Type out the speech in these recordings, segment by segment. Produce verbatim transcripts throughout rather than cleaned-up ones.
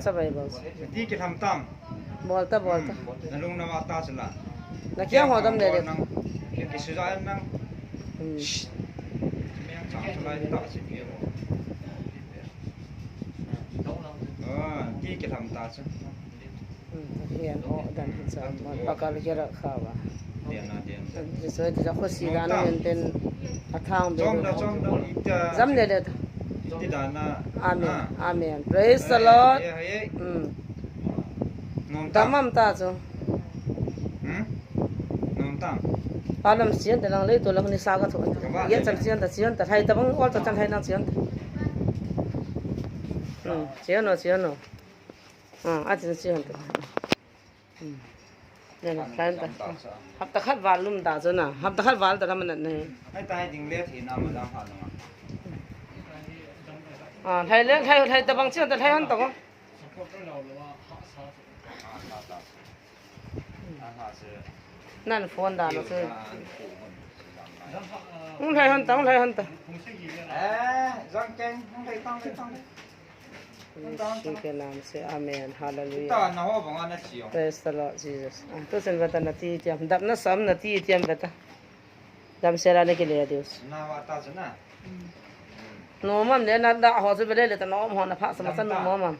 Sabai bol. Ti kilham tam. Bol ta, bol ta. Hmm. Nalung nava ta sila. Nakiang ho dam le le. Nang, ki, kisuja nang. Hmm. Shh. Miang chang chulai ta si pi mo. Ah, ti kilham ta chu. Hmm, hian ho dan hi chang. Pakal kira khawa. Diana, diana. Ti soi ti khusi dan. Nonta. Enten athang be. Chom da, chom da. Ita. Jam le le. Iti dana. Amen. Ah. Amen. Praise the Lord. Hey, hey, hey. Hmm. Nonta. Damam ta chu. Hmm? Nonta. Alam sian ta lang le to lang ni sa ka tho. Kaba. Ya cham sian ta, sian ta. Hai ta bang ol ta chan hai nang sian ta. Hmm. Sian no, sian no. Ah, atin sian ta. Hmm. Nana, thain ta. Hapta khat val lum ta chu na. Hapta khat val ta lam na ne. Hai ta hai ding le thei na ma dang ha na. Ah, thai le, thai, thai ta bang chi ta thai han ta ko. Nan phone da na chu. Hung thai han ta, hung thai han ta. Eh, jang keng, hung thai tang, thai tang. Yesu ke nam se, amen. Hallelujah. Praise the Lord Jesus. Ah, tu sen vata na ti tiam. Dap na sam na ti tiam vata. Dam se la ne ke le Deus. Na wa ta na. No mam le na da ho se bele le ta no ho na pha sa ma sa no mam.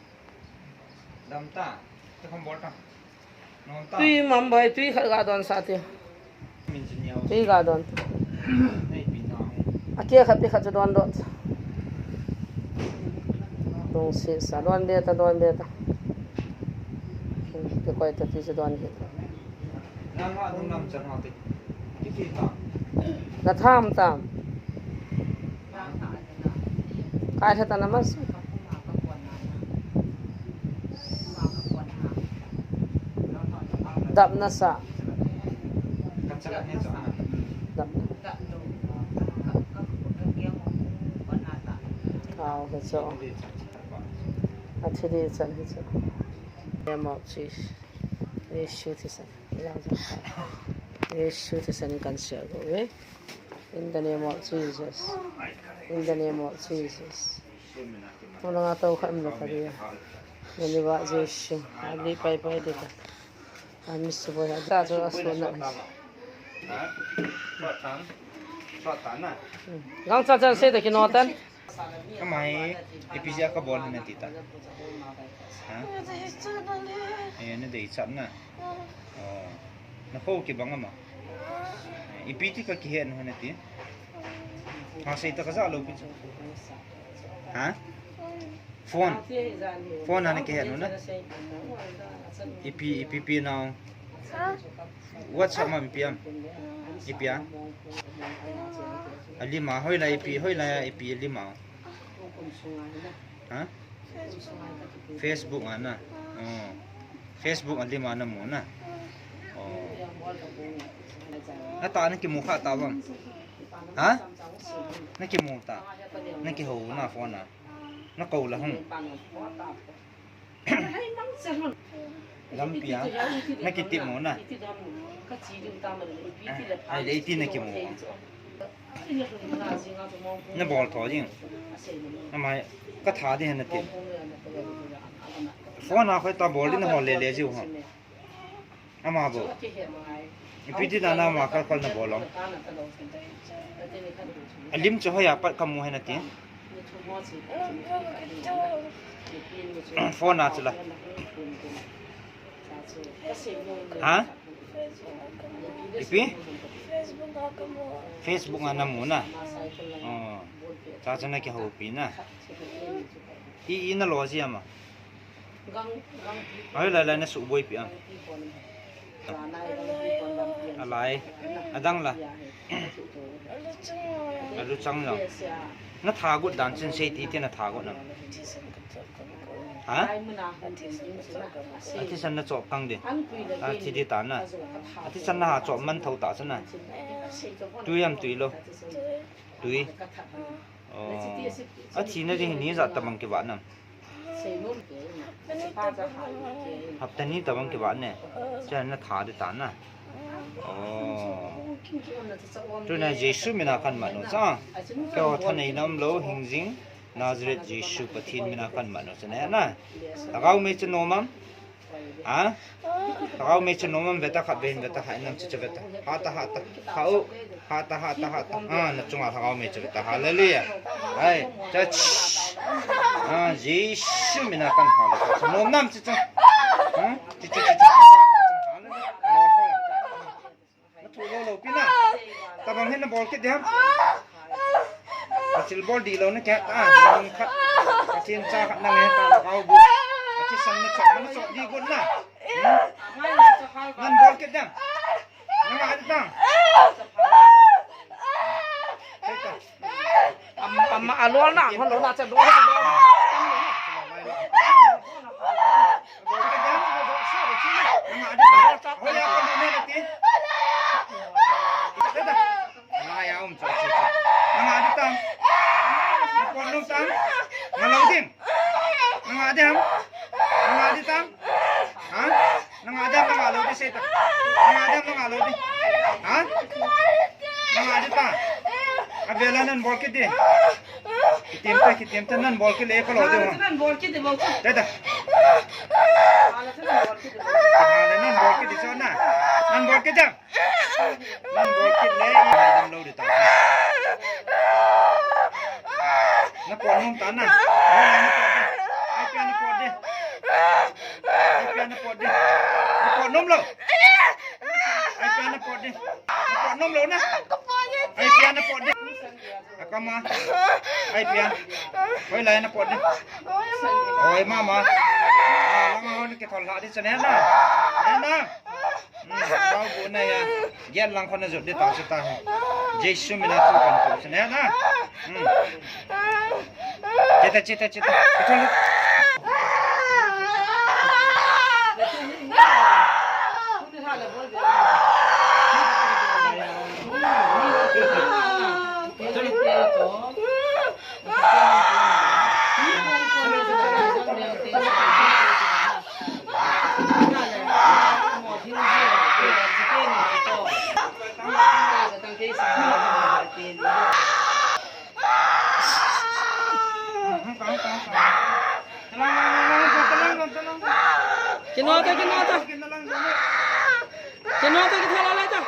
Dam ta. Te khom bol ta. Tui mam bai, tui khat ga don sa ti. Tui ga don. A kia khat pi khat chu don don. Dong si sa don be ta, don be ta. Ke koi ta ti chu don hi. Na tham tam. Kai tha ta na mas. Dap na sa. Dap na. Kau he cho. A thi di chan he cho. Em ok chi. Yesu thisan. Yesu thisan kan sia go ve. In the name of Jesus. In the name of Jesus. Tuna nga tau kha em lo kha dia. Nani wa Jesu. Ali pai pai de ka. Ami su boy ha. Ta jo asu na. Ha? Sota na. Hmm. Gang cha cha se de ki no tan. Amai, ipi jeh a kabol hina ti ta. Ha? Eh, na dei chat na. Oh. Na kho kibang ama. Ipi ti ka kihet na hina ti. Ha, sei ta ka ja lo pi chu. Ha? Phone. Phone a na kihet na. Ipi, ipi pi nau. WhatsApp ma ipi am. Ipi a. Alima, hoilai ipi, hoilai ipi alima. Ha? Facebook a na. Oh. Facebook alima na mu na. Oh. Na ta na kimu kha ta bang. Ha? Na kimu ta. Na kihou na phone a. Na kou la hung. Lampi a, na kiti mu na. Ai, le iti na kimu. Na bol tho jing. Amai, ka tha di hana ti. Phone a khoi ta bol di na ho le le jiu ha. Ama bo. Ipi ti na na ma kal kal na bol long. Alim chu hoiya pat kamu hena ti. Phone a chu la. Ha? Ipi? Facebook a na mu na. Oh. Cha cha na kihoupi na. I, i na lo ji ama. Ahoi lai lai na suhboi pi am. Alai. Adang la. Alu chang lo. Na tha got dan chin sei ti ti na tha got na. Ha? Athisan na chop kang di. Athi di ta na. Athisan na ha chop man tho ta sa na. Tui am tui lo. Tui. Oh. Athi na di ni ja ta bang ki ba nam. Hapta ni tabang kiba ne. Cha na tha de ta na. Oh. Tuna Jesu mina kan ma no cha. Kyo thanei nam lo hingjing. Nazareth Jesu Pathen mina kahin man u chu nahe na. Lhagao mei chu nom am? Ha? Lhagao mei chu nom am, veta khat vei hin veta, ha, inam chu chu veta. Ha ta, ha ta. Ha u. Ha ta, ha ta, ha ta. Ah, na chunga lhagao mei chu veta. Hallelujah. Ai, church. Ah, Jesu mina kahin ha le. Nom nam chu chu. Ha? Chu chu chu chu. Hallelujah. Nathu lou lou pi na. Tabang hin nabol kit diam. Ka thil bol dih lou na kei ta. Nang khat. Pathen cha khat nang he ta lhagao bu. Ka thisan na chok, na chok dih got na. Hmm? Nan bol kit diam. Nang a di tang. Kei ta. Am, am, alol na, hon lo na, cha do, hon lo na. Nang a di tang. Hoi ya ko ni ne ti. Nang a di tang. Na kon nung tang. Na lo ding. Nang a di ham. Nang a di tang. Ha? Nang a di ham, nang a lo di sei ta. Nang a di ham, nang a lo di. Ha? Nang a di ta. A vela nan bol kit di. Kitim ta, kitim ta, nan bol kit le ka lo di. Nan bol kit di bol kit. Da da. Nan bol kit di so na. Nan bol kit da. Nan bol kit le, i mai dam lou di ta. Na pot nom ta na. Ai pia na pot di. Ai pia na pot di. Na pot nom lou. Ai pia na pot di. Na pot nom lou na. Ai pia na pot di. Akama. Ai pia. Hoi lai na pot di. Hoi mama. Ah, langa hon kithol lha di chu ne na. Ne na. Hmm, bau bu na ya. Gel lang khon na jot di ta chu ta. Jesu mina chu kan tu chu ne na. Hmm. Chita, chita, chita. Kithol lha. Kino ta, kino ta. Kino ta, kino ta, kino ta.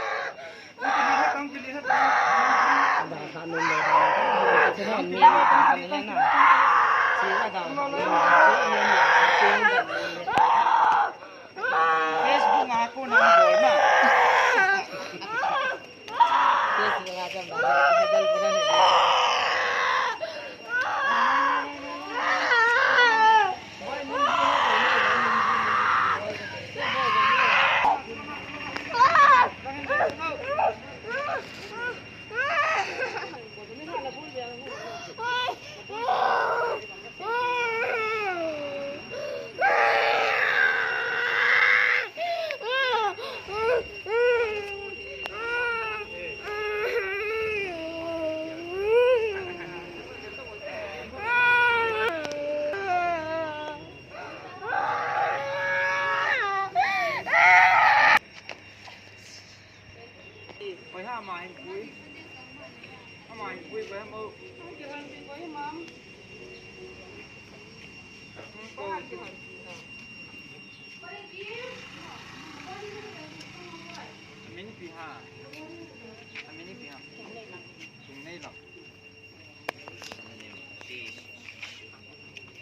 Facebook a ko nang bol na. Oi, ha, ma hin pui. Ha, ma hin pui, oi, ha, mo. Amin pi ha. Amin pi ha. Sung nei lam.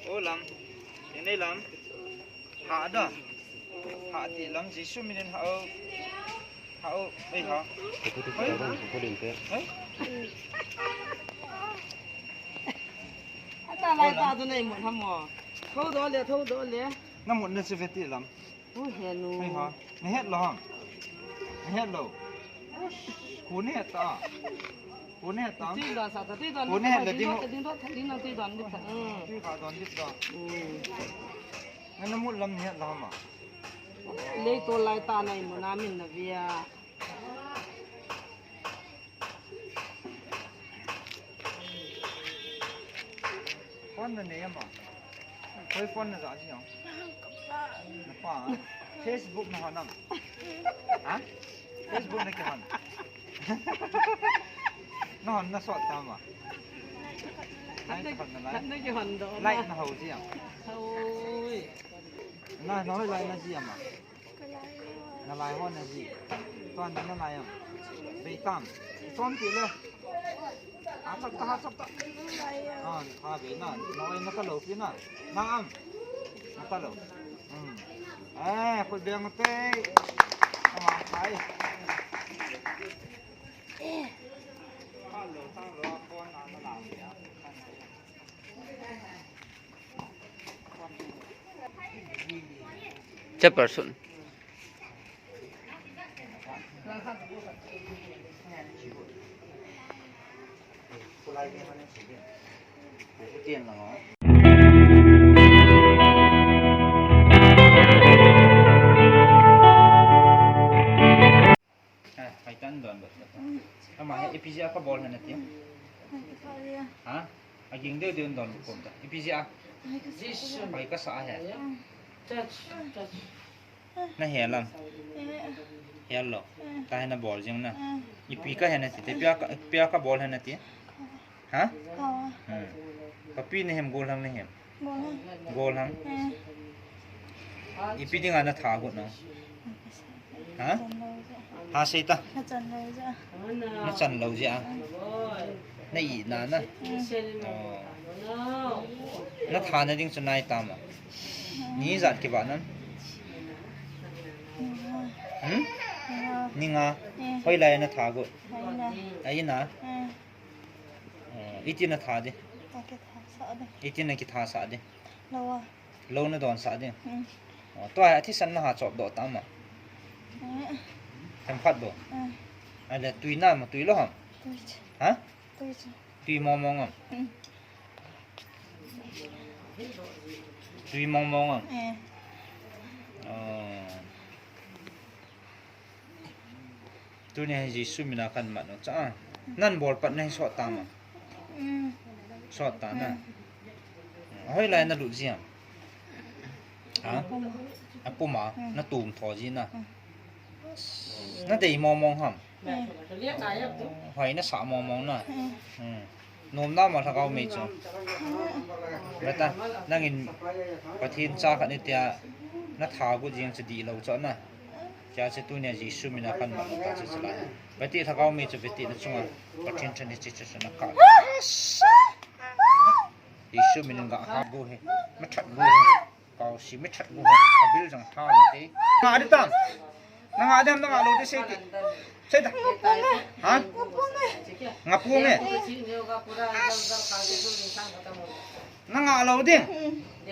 O lam. Sung nei lam. Ha da. Ha ti lam Jesu minin ha o. Ha o. Ei ha. Oi. Oi. Ata lai ta tu nei mo ha mo. Tho do le, tho do le. Na mo na se ve ti lam. U he nu. Hei ha. Ni het lo ham. Ni het lo. Ku ni het ta. Ku ni het ta. Ti don sa ta, ti don. Ku ni het le ding. Ti don, ti don, ti don, ti don. Mm. Ti ka don, ti don. Mm. Ngan na mut lam ni het lo ham a. Lei to lai ta nai mo na min na via. Phone na nei ama. Koi phone na ja ji ang. Na pa. Facebook na hon am. Ha? Facebook na kihon. Na hon na sot ta ma. Khat na, khat na kihon doh. Lai na ho ji am? Hoi. Na, na hoi lai na ji am a? Na lai ho na ji. Tuan na lai am? Bei tam. Som ti le. A chap ta, a chap ta. A, a bei na. Na oi na ka lo pi na. Na am. Na ka lo. Hmm. Eh, khut beng te. Ama kai. Chairperson. Ha, hai tan don ba. Ama he ipi jeh a kabol hena ti. Hai ka sa dia. Ha? Aging deu deu don bu kom ta. Ipi jeh a. Hai ka sa dia. Hai ka sa he. Touch, touch. Na he lam. Eh. He lo. Eh. Ta he na bol jing na. Eh. Ipi ka hena ti. Te pia ka, pia kabol hena ti. Ha? Ka. Hmm. Papi na hem, gollhang na hem? Gollhang. Gollhang. Eh. Ipi dinga na tha got no? Ha? Chan lou jeh. Ha, sei ta. Na chan lou jeh. Na chan lou jeh a. Na i na na. Hmm. Oh. Na tha na ding chu nai tam a. Ni jat kivah nam? Hmm? Ni nga. Eh. Hoilai a na tha got? Hoilai. Ai na. Eh. Oh, iti na tha di? Ka kitha sah di. Iti na kitha sah di? Lou a. Lou na don sah di? Hmm. Oh, tua a thisan na ha chop doh tam a? Eh. Themkhat bou? Eh. Ale tui na ma tui lou ham? Tui chu. Ha? Tui chu. Tui mong mong am? Hmm. Tui mong mong am? Eh. Oh. Tuni hi Jesu mina kan mat no cha. Nan bol pat na hi sot ta ma. Mm. Sot ta na. Mm. Hoilai na lut ji am? Ha? Apum a. Apum a, mm, na tum tho ji na. Mm. Na dei mong mong ham? Mm. Hoi na sa mong mong na. Mm. Mm. Nom na ma lhagao mei chu. Beta, nangin Pathen cha khat ni tia na tha got jing chu dihlou chu na. Tia chu tunia Jesu mina kan mat ta chu chu lai. Beti lhagao mei chu beti na chunga Pathen chan ni chi chu chu na ka. Jesu mina ga ha got hi. Ma that got hi. Kau si mi that got hi. A bil jang tha le te. Nga di tam. Na nga di ham, na nga lou di sei ti. Sei ta. Ha? Nga pung e. Na nga lou di.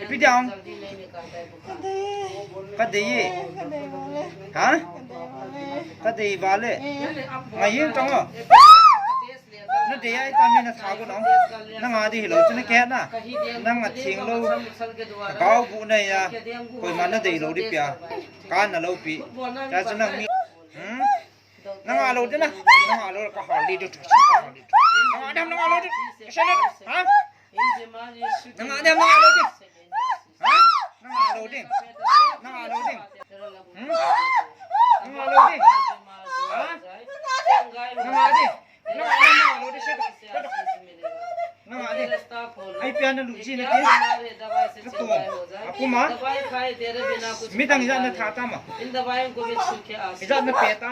Ipi di ham? Ka dei e. Ha? Ka dei vale. Nga yin tong o. Na dei a, ita mi na tha got no. Na nga di hilou chu na kihet na. Na nga theng lou. Kau bu na ya. Koima na deilou di pia. Ka na lou pi. Cha chu nang mi. Hmm? Na nga lou di na. Na nga lou ka hal di du. Ka hal di. Na nga di ham, na nga lou di. Asa na. Ha? Na nga di ham, na nga lou di. Ha? Na nga lou di. Na nga lou di. Hmm? Na nga lou di. Ha? Na nga di. Na nga di, na nga lou di, sei ta. Na nga di. Ai pia na lut ji na ti. Na tum. Apum a. Midang ijat na tha tam a? Ijat na pe ta?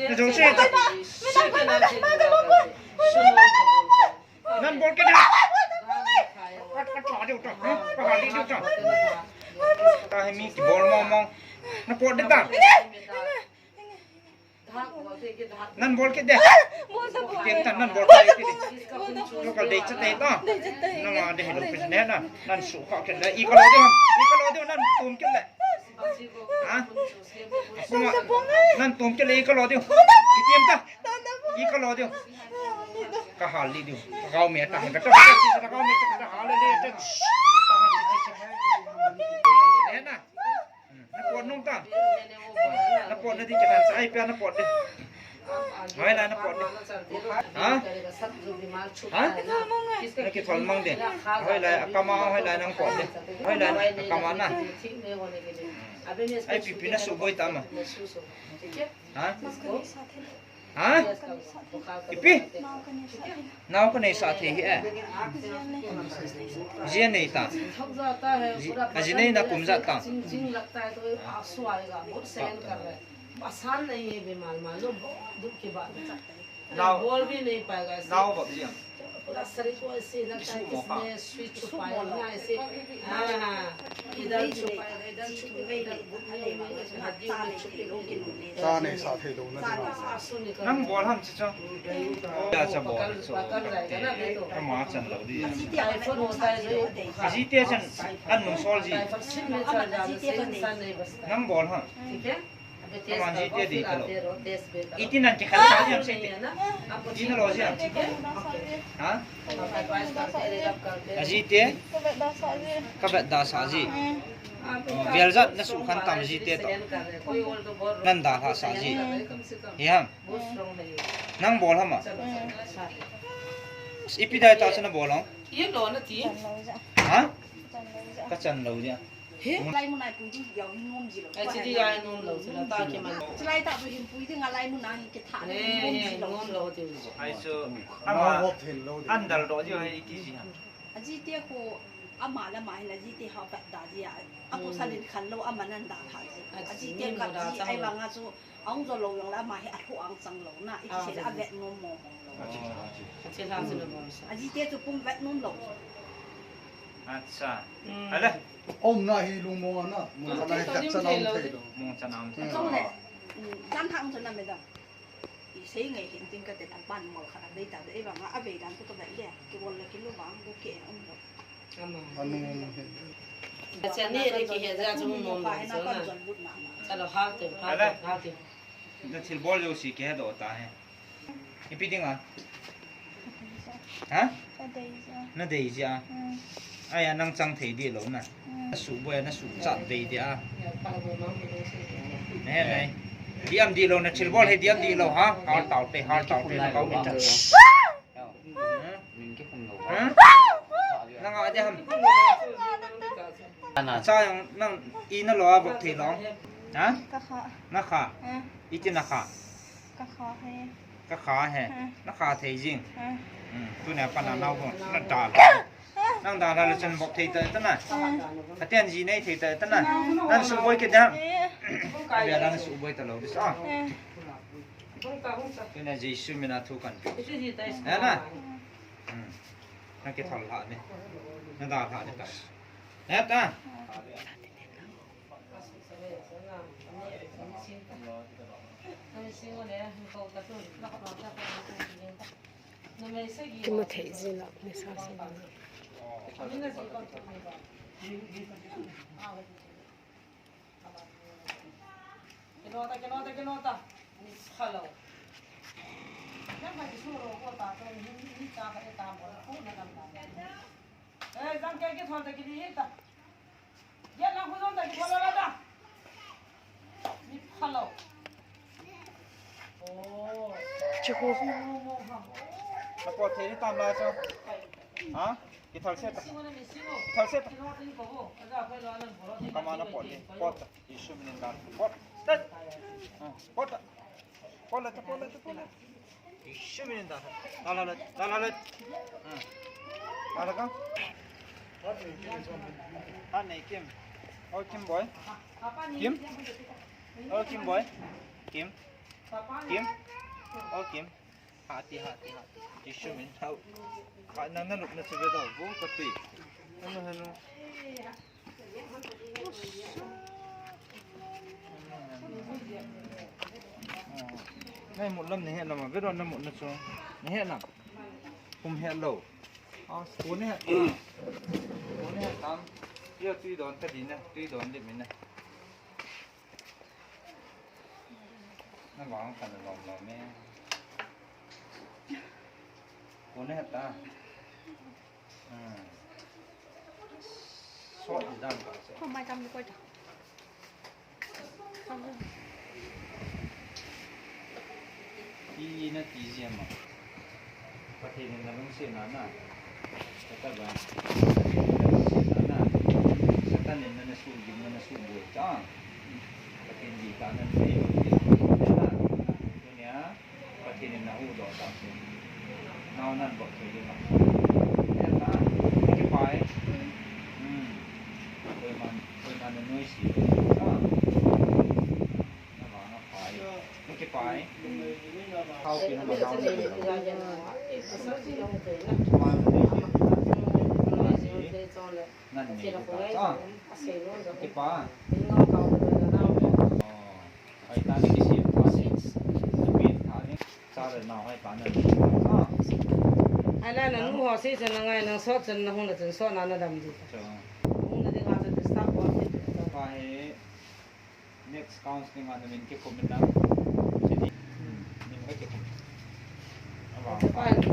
Na jo sei ta. Nan bol kit de. Ka, ka tha diu ta. Ka hal diu ta. Ta hi mi kibol mong mong. Na pot de ta. Nan bol kit de. Bol ta bol. Ken tan nan bol kit de. Bol ta bol. Local dei chat dei ta. Dei chat dei. Nang a dei lo pin ne na. Nan su kha kit le. I ka lo de. I ka lo de nan tum kit le. Ha? Bol ta bol. Nan tum kit le i ka lo de. Bol ta bol. Ki tiam ta. Bol ta bol. I ka lo de. Ka hal li de. Ka gao me ta. Ka ta. Ka gao me ta. Ka hal li de. Ne na. Hmm, na pot nung ta. Na pot na di kitan sa ai pia na pot di. Hoilai na pot di. Ha? Ha? Na kithol mang di. Hoilai akam a, hoilai nang pot di. Hoilai akam a na. Ai pipi na suboi ta ma. Ha? Ha? Ipi? Nao kanei sah thei hi e. Ji anei ta. Ji, aji nei na kum ijat ta. आसान नहीं है बीमार, मालूम? बहुत दुख की बात है। Nao. बोल भी नहीं पाएगा ऐसे। Nao vop ji ham? पूरा शरीर को ऐसे लगता है, किसने सुई छुपाया ना, ऐसे। हाँ, हाँ। इधर छुपाया, इधर छुपाया, इधर घुटने में, इधर हड्डी में छुपाया। Cha nei sah thei lou na. आंसू निकल Nang bol ham chi chu. Ya cha bol chu. पकड़ जाएगा ना, अभी तो। Ama chan lou di. Typhoid होता है जो। Aji te chan an nung sol ji. Typhoid सिर में चढ़ जाता है, सिर इंसान नहीं बचता। Nang bol ham. ठीक है? Ama ji te di ta lou. Iti nan kikhel sa ji ham sei te. Iti na lou ji ham. Ha? Aji te. Ka vetda sah ji. Vel jat na sukhen tam ji te toh. Nan dalha sah ji. Hi ham. Nang bol ham a. Ipi dai ta chu na bol ham. Ha? Ka chan lou ji a. He? Chulai mun a pui ding jao hin nom ji lou. Ai, chi di jao hin nom lou, chi la ta ki man. Chulai ta tu hin pui ding a lai mun a hi kithah ding hin nom ji lou. Nom lou ti. Ai chu, ama, an dal doh ji hai ti ji ha. Aji te khu, ama le ama hin aji te ha vetda ji a. Apu sa din khan lou, ama nan dalha ji. Aji te ka ji ai vang a chu. Ahung jo lou jong le ama hi alhu ang chang lou na, iti sei le avet nom mong mong lou. Aji te chu pum vet nom lou. Acha. Ale. Aumna hi lungmong ana, mun khat a hi vet chan aum thei lou. Mong chan aum thei. Chong le. Jan thang chon na me da. I sei ngai hin tin ka te na pan mol khat a bei ta de, ei vang a bei dan ko ka vet le. Ki bol le ki lu vang ko ke um lou. Anu he. Acha ni re ki he ja chu nom na so na. Chalo, hal te, hal te, hal te. Na thil bol jouse kihe doh ta he. Ipi ding a? Ha? Ka dei ji a. Na dei ji a. Hmm. Ai a, nang chang thei di lou na. Hmm. Na suboi a, na suchat bei di a. Nei, nei. Diam di lou, na thil bol hi diam di lou ha. Hal tau te, hal tau te, na kau min ta. Min kikhum lou. Ha? Nang a de ham. Ana. Cha jong nang i na lou a vop thei lou. Ha? Ka kha. Na kha. Ha. Iti na kha. Ka kha he. Ka kha he. Ha. Na kha thei jing. Ha. Hmm. Tuni a pat na nao ko. Na dal. Nang dalha le chun vop thei ta ta na. Ha. Ka ten ji nei thei ta ta na. Nang suboi ke da. Eh. Ka bia dan suboi ta lou dis a. Eh. Tuna Jesu mina thu kan pe. He na? Hmm. Na kithal lha ni. Na dalha ni ta. He ta. Kimu thei ji lou, ni sa sa. Kino ta, kino ta, kino ta. Ni phalou. Nang ma kisu ro ko ta to ni, ni cha ka e ta mo ko na kam ta. Eh, jang ke kithol ta kini ta. Ya na ko ta kithol la ta. Ni phalou. Oh. Chiku. Na po thei ni tam la cho. Ha? Kithal se ta. Kithal se ta. Kama na pot ni. Pot ta. Jesu minin dan. Pot. Tat. Ha, pot ta. Pot la ta, pot la ta, pot la. Jesu minin dan. La la la, la la la. Hmm. La la ka. Ha nei Kim. Oh Kim boy. Kim. Oh Kim boy. Kim. Kim. Oh Kim. Hati, hati, hati. Jesu min thau. Ka na na lup na chu ve dau. Vo ka pi. Anu hanu. Nai mut lam ni he lam ve don na mut na chu. Ni he lam. Kum he lo. A, ko ni he. Ko ni he tam. Yo tui don ta di na. Tui don di min na. Na vang kan lom lom e. Ko ne ta. Hmm. So di dan ka se. Ko mai tam ni ko ta. Ti na ti je ma. Pathen in na lungsetna na. Kata ba. Pathen in na lungsetna na. Satan in na na su gim na na su boi ta. Pathen di ta na na. Tunia. Nan bok thei ding a. Ena, kipai. Hmm. Koiman, koiman na noise. Ah. Na vang a pai. Na kipai. Kau pi na ma nau na. Tuan na dei. Nan nei ding a. Ah. Kipa. Oh. Ai ta ni kisi pa ni. Pin ta ni. Cha le nau hai pa na. Ah. Ala na nu ho si chen na ngai nang sot chen na hung na chen sot na na dam di. Cho. Hung na ding a chen stop ko. Pa he next counseling a na min kikum min na. Chini. Hmm. Min ka kikum. Awa. Pa ni